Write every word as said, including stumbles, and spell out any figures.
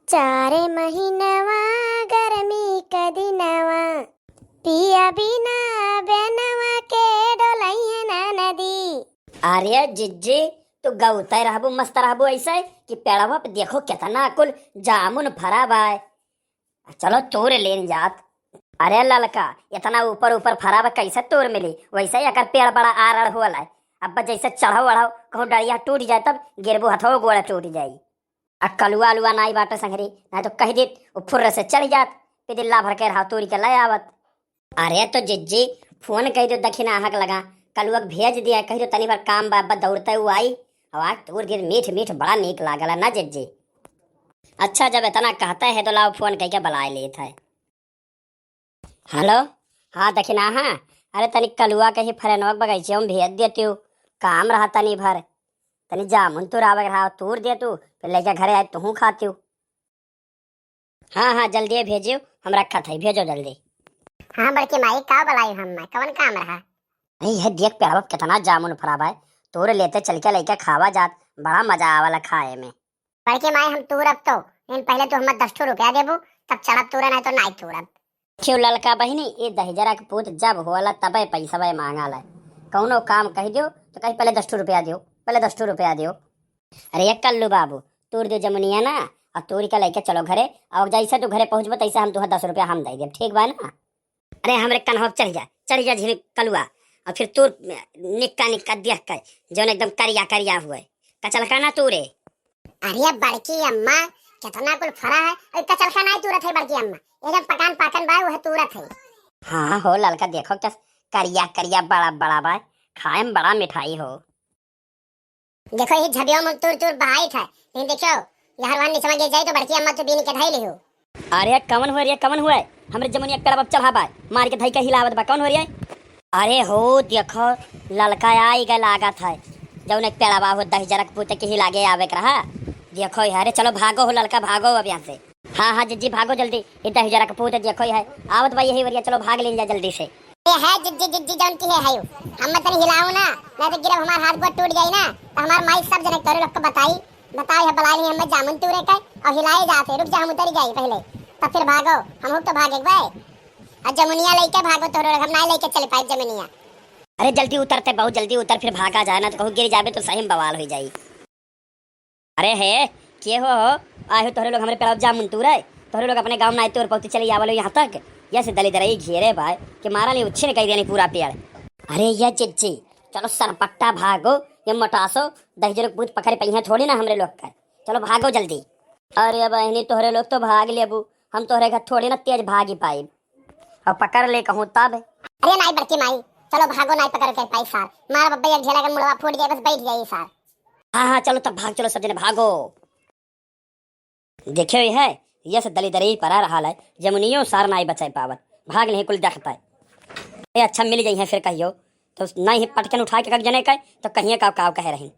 चार महीनवा गर्मी क दिनवा, पिया बिना बेनवा के डोलइहे ना नदी। अरे जिज्जी, तू गउतै रहबू, मस्त रहबू ऐसे कि पेड़वा पे देखो केतना कुल जामुन फरा बाय। चलो तूर लेन जात। अरे ललका, इतना ऊपर ऊपर फरा बा, कैसे तूर मिली? वैसे ही एकर पेड़ बड़ा आरड़ होल है। अब जैसे चढ़ो वढ़ो, कहूँ डरिया टूट जाए तब गिरबू, हथो गोड़ टूट जाई। आ कलुआ अलुआ नाई बाटे संगरी, नाहीं तो कहि देत, उ फुर्र से चढ़ि जात, पिदिल्ला भर के रहा तूरि के लै आवत। अरे तो जिज्जी, फोन कहि देउ दखिनाहा क लगा, कलुआ क भेज दिया, कहि देउ तनी भर काम बा, अब्बा दौड़ते उ आई, अउ आज तूर दिया मीठ मीठ बड़ा नीक लागल है ना जिज्जी। अच्छा, जब इतना कहते हैं तो लाओ फोन कहि के बुलाए लेत है। हेलो, हाँ दखिनाहा, अरे तनी कलुआ कहि फरेनवा क बगइचे में भेज देतिउ, काम रहा तनी भर, तनी जामुन तुरावे क रहा, तूर देतू, फिर लइके घरे आए तुहूँ खातिउ। हाँ हाँ, जल्दी भेजिउ, हम रखत हई, भेजो जल्दी। हाँ बड़की माई, का बुलाई हम, कवन काम रहा? अरे यह देख पेड़वा पे केतना जामुन फरा बाय, तूर लेते चल के लइके खावा जात, बड़ा मजा आवला खाए में। बड़की माई, हम तूरब तो, लेकिन पहिले तू हमें दस ठो रुपया देबू, तब चढ़ब तूरे, नाहीं तो नाहीं तूरब। क्यों ललका बहिनी, ये दहिजरा क पूत जब होला तबे पैसवे मांगा ला। कौनो काम कहि दियो तो कही पहिले दस ठो रुपया दियो, पहिले दस ठो रुपया दियो। अरे ये कल्लू बाबू, तूर दियो जमुनिया ना, अउर तूर के लइके चलो घरे, अउर जैसे तू घरे पहुँचबो तैसे हम तुहे दस रुपया हम दइ देब, ठीक बा ना? अरे हमरे कन्हवा पे चढ़ि जा, चढ़ि जा झिन कलुआ, अउर फिर तूर निक्का निक्का देख के, जौन एकदम करिया करिया हुए, कचलका ना तूरे। अरे बड़की अम्मा, केतना कुल फरा है, अउर कचलका नाहीं तूरत है बड़की अम्मा, एकदम पकान पाकन बा, उहे तूरत है। हाँ हो ललका, देखो क्या करिया करिया बड़ा बड़ा बा, खाए में बड़ा मिठाई हो। देखो, ये झबियो में तूर तूर बहाइत है, लेकिन देखो, यहाँ वहाँ नीचे गिर जाई तो बड़की अम्मा तो बीन के धई लिहो। अरे कवन हुए रे, कवन हुए? हमरे जमुनिया के पेड़वा पे चढ़ा बा, मार के धई के हिलावत बा, कवन हुए रे? अरे हो देखो, ललका आई गए लागत है, जौन एक पेड़वा हो दहिजरा क पूत के हिला के आवे के रहा। देखो यार, चलो भागो हो ललका, भागो अब यहाँ से। हाँ हाँ जिज्जी, भागो जल्दी, ये दहिजरा क पूत देखो है, आवत बा यही वरिया, चलो भाग लेन जा जल्दी से। ए है जिज्जी, जिज्जी जौन की है, है यू। हमें तनी हिलाओ ना, नाहीं तो गिरब, हमार हाथ गोड़ टूट जाई ना, तो हमार माई सब जने तोरे लोग को बताई, बताई है, बुलाई नहीं हमें जामुन तूरे के, अउर हिलाए जाते, रुक जा, हम उतरी जाई पहिले, तब फिर भागो, हम हुक तो भागे भाई। अउर जमुनिया लइके भागो तोरे लोग, हम नाहीं लइके चले पाए जमुनिया। अरे जल्दी उतरते, बहुत जल्दी उतर, फिर भागा जाए ना तो कहूँ गिर जाबे तो सही में बवाल होइ जाई। अरे हे, के हो, हो? आए हो तोहरे लोग हमरे पेड़वा जामुन तूरे? तोहरे लोग अपने गाँव में नाहीं तूर पौती चले आवल हो यहाँ तक? यस दलिदरई घेरे बाय कि मारा नहीं उच्छिन कइ देनी पूरा पेड़। अरे ये जिज्जी, चलो सरपट्टा भागो, ये मोटासो दहिजरा क पूत पकड़ पइहे थोड़ी ना हमरे लोग का। चलो भागो जल्दी। अरे बहिनी, तोहरे लोग तो भाग लेबू, हम तोहरे घर थोड़ी ना तेज भागी पाइब। अउर पकड़ ले कहूँ तब। अरे नाहीं बड़की माई, चलो भागो, नाहीं पकड़ के पाई सार। मारा बब्बे एक झेला के मुड़वा फूट जाए, बस बैठ जाई सार। हाँ हाँ, चलो तब भाग, चलो सब जने भागो। देखियो ये है, यस दलिदरई परा रहा है, जमुनियो सार नाहीं बचाई पावत, भाग नहीं कुल देखता है। ए अच्छा, मिल जाई है फिर कहियो, तो नाहीं पटकन उठा के कक जने का, तो कहिए काव काव कहे रही।